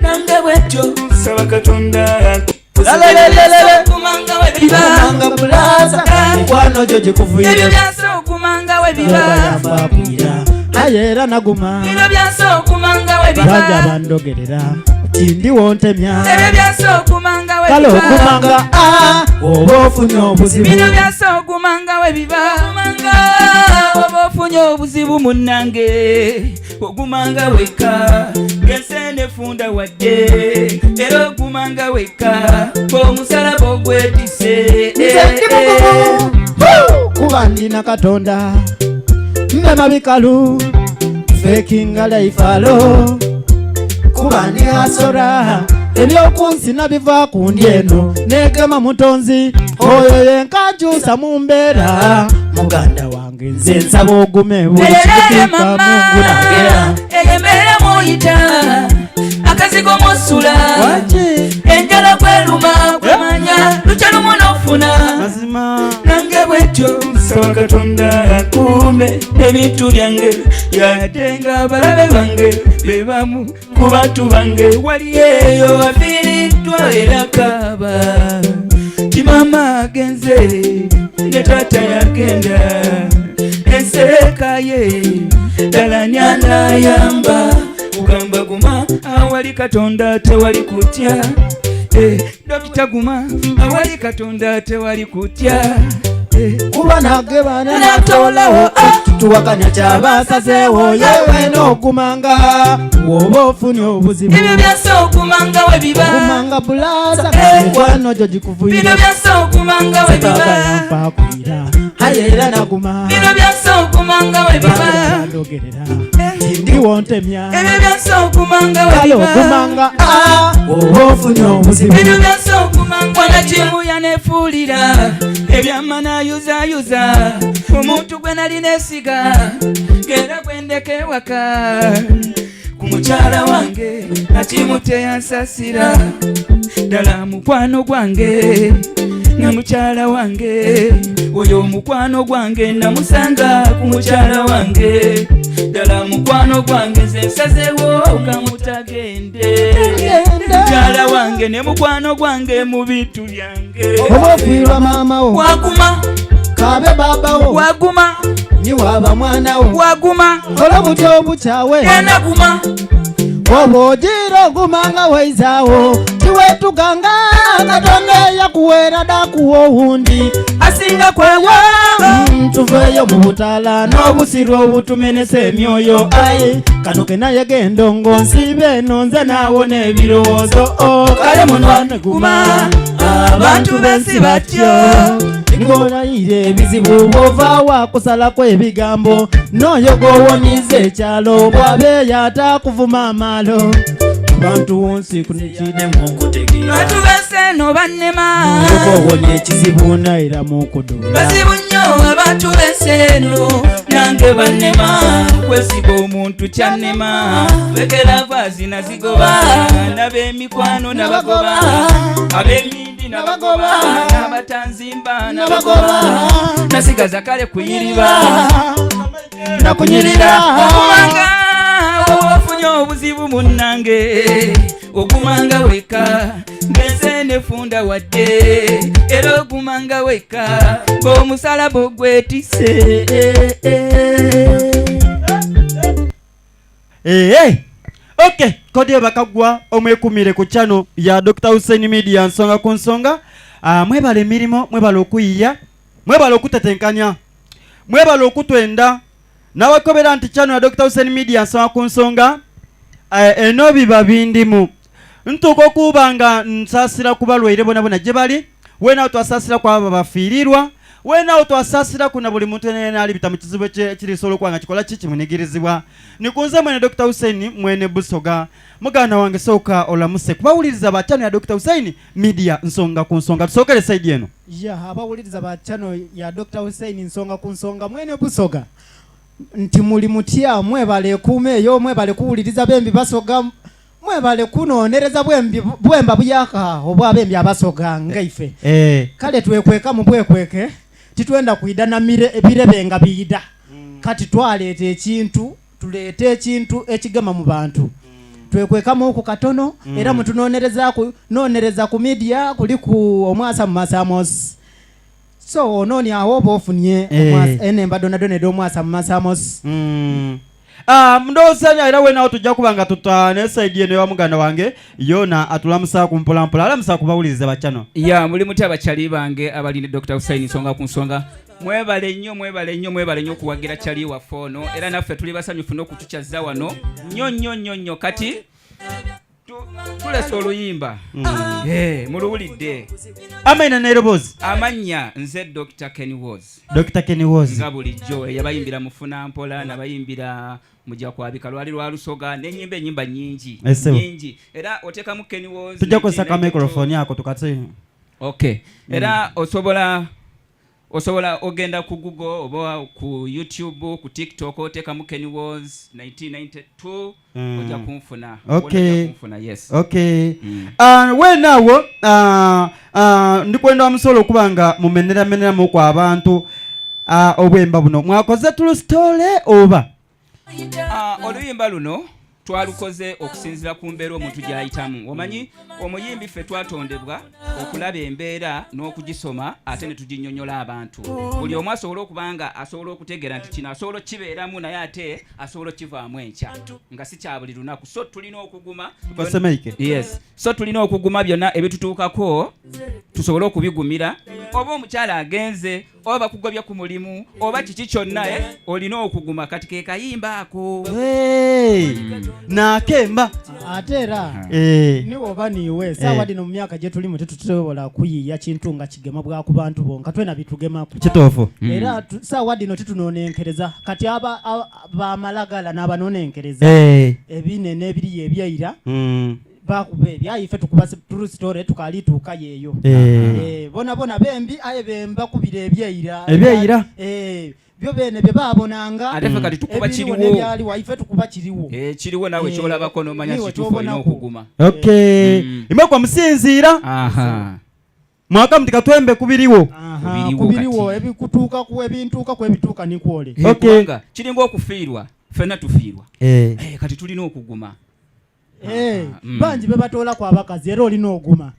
Nange bwetyo nsaba Katonda Kumanga bulaza mikwano gyo gikuvuyire ebyo byansi okumanga we biba bayamba aye era naguma bino byansi okumanga we biba bajja bandogerera tindiwo ntemya ebyo byansi okumanga we kale biba okumanga ah, oba ofunye obuzibu bino byansi okumanga we biba Okumanga, oba ofunye obuzibu munnange ogumanga wekka ng'ensi nefunda wadde era ogumanga wekka ng'omusalaba ogwetise Nze ndi mugumu kuba ndina katonda mbema bikalu fekinga laifalo kuba ndi asora ebyokunsi nabiva ku ndi eno negema mutonzi oyo yenkajusa mu mbeera muganda wange nze nsaba ogume buli Erere kikutuuka mama mungu nagera eyo embeera mw'oyita akazigo mw'osula enjala kweruma kwemanya lukya lumu n'ofuna mazima nange bwetyo nsaba katonda akuume ebintu byange yadde nga abalabe bange be bamu ku bantu bange wali eyo afiiriddwa era kaaba ti maama agenze ne taata yagenda ensereka ye ddala ni anayamba kugamba guma awali katonda tewali kutya Eh, dokita guma awali katonda tewali kutya Eh, kuba nage bana Natoolawo, tuwakanya kyabasazeewo yewe n'ogumanga woba ofunye obuzibu ebyo byansi okumanga we biba ogumanga bulaza Eh. mikwano gyo gikuvuyire bino byansi okumanga we biba baba yanfakwira aye era naguma bino byansi okumanga we biba bandogerera tindiwo ntemya ebyo byansi okumanga we kale biba ogumanga ah, oba ofunye obuzibu bino byansi okumanga wanakimu yanefuulira ebyama nayuzayuza omuntu gwe nali nesiga ngera gwendeka ewaka ku mukyala wange nakimu teyansasira ddala mukwano gwange ne mukyala wange oyo omukwano gwange namusanga ku mukyala wange ddala mukwano gwange nze nsazeewo kamutagende mukyala wange ne mukwano gwange mu bintu byange oba ofiirwa maama wo waguma kabe baaba wo waguma ni waaba mwana wo waguma kola butya obukyawe enaguma oba ogira ogumanga waizaawo tiwetuganga katonda eyakuweera dakuwa owundi asinga kwewa Mm, tuveeyo mu butaala n'obusiru obutumenesa emyoyo ai kano ke naye gendongo nsiiba eno nze naawona ebirowoozo Oh, kale munwane guma abantu b'ensi batyo ngolayira ebizibu bw'ovaawo akusalako ebigambo n'oyo gw'owoniza ekyalo bw'abeeyo atakuvuma amaalo bantu wonsi kunekinemu okutegeera bantu b'ensi eno bannema owonya ekizibu naira mu kuduula bazibu nnyo abantu b'ensi eno nange bannema kwesiga omuntu kyannema lekera vaazi nazigoba n'ab'emikwano nabagoba ab'emindi nabagoba n'abatanzimba nabagoba nasigaza kale kuyiriba nakunyirira okumanga oba ofunye obuzibu munnange ogumanga wekka ngenze nefunda wadde era ogumanga wekka ng'omusalaba ogwetise Ee, okay kodi bakagwa omwekumire ku channel ya Dr. Hussein Media nsonga ku nsonga. Ah, mwebale emirimu mwebale okuyiya mwebale okutetenkanya mwebale okutwenda nawakobera nti channel ya Dr. Hussein Media nsonga ku nsonga eh, eno biba bindimu ntuuka okuba nga nsaasira ku balwaire bonabona gye bali wenawo twasaasira ku abo bafiirirwa wenawo twasaasira ku na buli muntu yenayena alibita mu kizibu ekirisobola okuba nga kikola ki kimunigirizibwa nikunze mwene Dr. Hussein mwene Busoga muganda wange sooka olamuse kubawuliriza ba channel ya Dr. Hussein Media nsonga ku nsonga tusookere side eno ya abawuliriza ba channel ya Dr. Hussein nsonga ku nsonga mwene Busoga nti muli mutya mwebale ekuuma eyo mwebale kuwuliriza bembi basoga mwebale kunonereza bwembi bwemba buyaka obwabembi abasoga ngaife eh. kale twekweka mu bwekweke titwenda kwida na mire ebirebe nga biyida kati twaleeta ekintu tuleete ekintu ekigema mu bantu. Twekwekamuuku katono era mutunonerezaaku nonereza ku media kuliku Omwasamu Masamos. So ononia agho oba ofunye Eh. enemba dhonadhona edh'Omwasamu Masamos. Mm. Ah, ndowooza era weena awo tujja kuba nga tuta ne side eno ewa muganda wange yoona atulamusaaku mpola mpola alamusa kubawuliriza ba channel. Ya muli mutya bakyali bange abali ne Dokita Hussein nsonga ku nsonga. Mwebale nnyo mwebale nnyo mwebale nnyo okuwagira kyali waffe ono era naffe tuli basanyufu n'okutukyazza wano nnyo nnyo nnyo nnyo kati tulese oluyimba mm. eh, muluwulidde amaina n'eroboozi amannya nze Dr. Ken Woz Dr. Ken Woz nga bulijjo eyabayimbira mufuna mpola nabayimbira muja kwabika lwali lwa lusoga nenyimba enyimba nyingi nyingi era otekamu Ken Woz tujja kukozesa ka microphone ako tukate okay era mm. osobola Osobola ogenda ku Google oba ku YouTube, ku TikTok otekamu Kenny Walls 1992 mm. ojja kunfuna. Okay. Kunfuna, yes. Okay. Mm. Uh, wena awo uh, uh, ndikwenda omusobola okuba nga mumenerameneramu ku abantu uh, obwemba buno mwakoze true story oba Uh, oluyimba luno twalukoze okusinzira ku mbeera omuntu gy'ayitamu omanyi omuyimbi ffe twatondebwa okulaba embeera n'okugisoma ate ne tuginyonyola abantu buli omu asobole okuba nga asobola okutegeera nti kino asobola okukibeeramu naye ate asobola okukivaamu enkya nga si kya buli lunaku so tulina okuguma yes so tulina okuguma byonna ebitutuukako tusobole okubigumira oba omukyala agenze oba bakugobye ku mulimu oba kiki kyonna eh, olina okuguma kati ke kayimba ako Hey, nakemba ate era Eh, niwe oba niiwe saawa Eh. dino mu myaka gye tulimu tetusobola kuyiiya kintu nga kigema bwa ku bantu bonka twena bitugemaku kituufu era tu- saawa dino titunonenkereza kati aba aba- bamalagala n'abanonenkereza Eh, ebinene ebiriyo ebyeira mm, bakuba ebyo aye ife tukuba true story tukali tuuka yeeyo Eh. Eh, bona bona bembi aye bemba kubira ebyeira Ebyeira? Eh, byo bene bye babonanga ate ffe kati tukuba ebiriwo kiriwo n'ebyaliwo ife tukuba kiriwo Eh, kiriwo naawe Eh, kyolabako nomanya niwe kituufu olina ky'obonako. okuguma okay Mm. imwe kwa musinziira aha mwaka muti katwembe kubiriwo Aha, Kubiriwo kubiriwo kati. ebikutuukaku ebintuukaku ebituuka nikwole Eh, Okay. kubanga kiringa okufiirwa ffenna tufiirwa Eh. Eh, kati tulina okuguma Eh, Mm. bangi bebatoolaku abakazi era olina oguma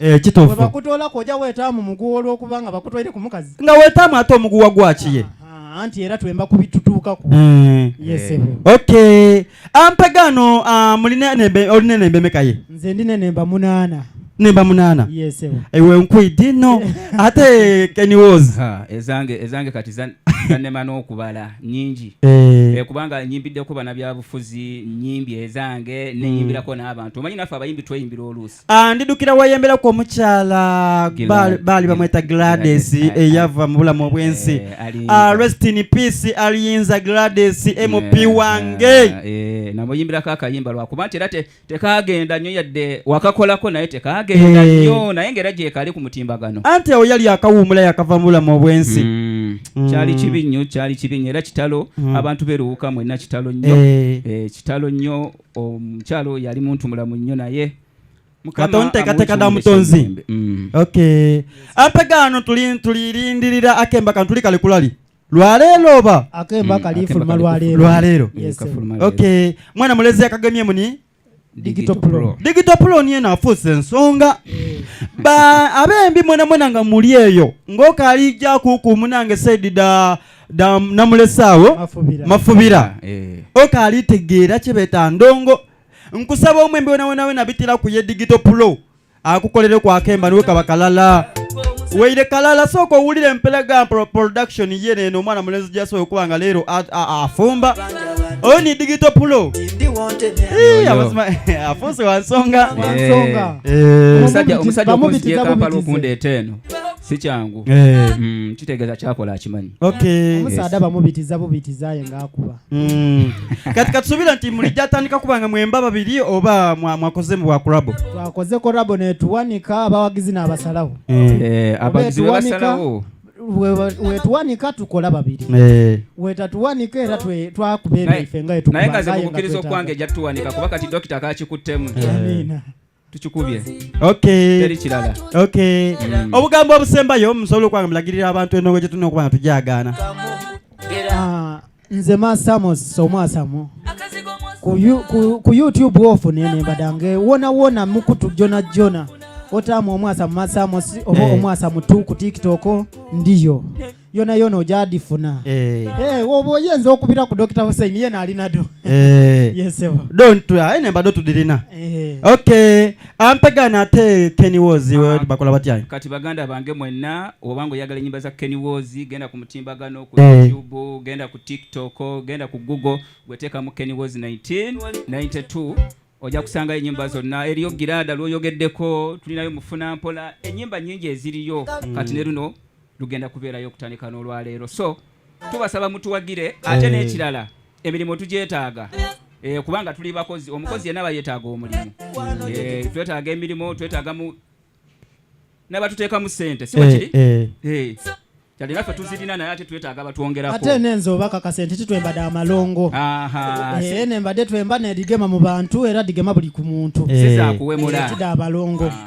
Eh, kituufu bwebakutoolaku oja wetaamu muguwa olwokuba nga bakutwaire ku mukazi nga wetaamu ate omuguwa gwakiye Aha, anti era twemba kubitutuukaku Mm. yesebo okay ampegano ah, mulina nembe olina nembe mekaye nze ndi nenemba munaana nemba munaana yesebo ewe nkwidi no ate Kenny Woz Ha, ezange ezange kati zan- zannema n'okubala nyingi eh, Eh, kubanga nyimbiddeko banabyabufuzi nyimbye ezange nenyimbirako n'abantu omanyi naffe abayimbi tweyimbira oluusi Ah, ndidukira wayemberaku omukyala Gla- baali bamweta Gladys Gladys, eyava mu bulamu obw'ensi Eh, ali- Ah, rest in peace aliyinza Gladys MP Eh, wange eh, namuyimbirako akayimba lwakuba nti era te- tekagenda nnyo yadde wakakolako naye tekagenda Eh. nnyo naye ngaera gyekali ku mutimbagano anti awo yali akawuumula yakava mu bulamu obw'ensi Mm. Mm. kyali kibi nnyo kyali kibi nnyo era kitalo Mm. abantu beruwuka mwenna kitalo nnyo Eh. Eh, kitalo nnyo omukyalo oyo yali muntu mulamu nnyo naye Mukama Katonda teekateeka amuwe da mutonzi. emirembe. Mm. okay ampegaano tulirindirira akemba kano tuli kale kulali lwaleero oba akemba Mm, kalifuluma akemba lwaleero lwaleero Eh, Yes, kafuluma leero. okay mwana mulezi akagemye muni Digital Pro. Digital Pro niye nafuuse ensonga ba abembi mwena mwena nga muli eyo ng'okalijja kuku munange saidi da da namulesaawo mafubira mafubira Eh. okalitegeera kyebeeta ndongo nkusaba omwembi wena wena wena bitira ku ye Digital Pro akukolere kwakemba niwe kaba kalala weire kalala sooka owulire empelega production ye neno omwana mulenzi gyasobola okuba nga leero afumba oyo ni digital pulo amazima afuuse wa nsonga Wansonga. Eh. Omusajja omusajja Bamubitiza okunzija e Kampala bubitize. okundeeta eno si kyangu Eh. Kitegeeza kyakola akimanyi. Okay. Omusaadha bamubitiza bubitiza aye nga akuba. Kati katusubira nti mulijja atandika kuba nga mwemba babiri oba mwakoze mu bwa collabo. Twakoze collabo netuwanika abawagizi n'abasalawo. Eh, abawagizi be Oba etuwanika, basalawo. Wetuwanika tukola babiri. Wetatuwanika era twakuba Naye- ebyaife nga wetukuba naye nga nze aye mu nga kukkiriza twetaaga. okwange ejja tutuwanika kuba kati dokita kakikuttemu. Amiina. Tukikubye. Okay. Teri kirala. Okay. Obugambo obusembayo musobola okuba nga mulagirira abantu endongo gye tulina okuba nga tujagaana. Nze Masamos omwasamo. Ku, ku, ku YouTube ofuna enemba dhange wona wona mukutu jona jona otamu omwasa mu masamosi oba Eh. omwasa mutu ku TikTok ndiyo yona yona ojadifuna Eh. Eh, woba oyenza okubira ku Dr. Hussein yena alinado Eh. yesebo Don't enemba do tudirina. Eh. Okay, ampegana ate Kenny Wozi we bakola batya? Kati baganda bange mwenna obanga oyagala enyimba za Kenny Wozi genda ku mutimbagano ku Eh. YouTube genda ku TikTok genda ku Google gweteekamu Kenny Wozi 1992 ojja kusangayo enyimba zonna eriyo girada lwoyogeddeko tulinayo mufuna mpola enyimba nyingi eziriyo kati ne luno lugenda kubeerayo okutandika n'olwaleero so tubasaba mutuwagire ate Eh. n'ekirala emirimu tugyetaaga Eh, kubanga tuli bakozi omukozi yenna aba yeetaaga omulimu Eh, twetaaga emirimu twetaaga mu n'abatuteekamu ssente si bwekiri Eh, eh. Eh, kyali naffe tuzirina naye ate twetaaga batwongerako ate nenze obakakasa nti titwembadde amalongo Aha, si- Eh, nembadde twemba nedigema mu bantu era digema buli ku muntu Eh. si zakuwemula tida abalongo Aha.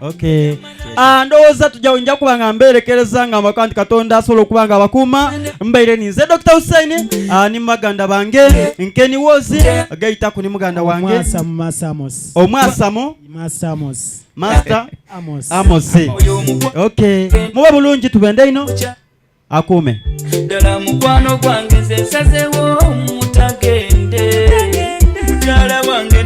Okay. Ah, ndowooza tujja nja kuba nga mbeerekereza nga mbaka nti katonda asobola okuba nga abakuuma mbaire ninze Dr. Hussein ah, ni muganda bange Nkeni Wozi gaitaku ni muganda wange omwasa mu masamos omwasamu masamos Master amos Amos. Okay. Mube bulungi tubende ino akuume. ddala mukwano gwange nze nsazewo mutagende mukyala wange.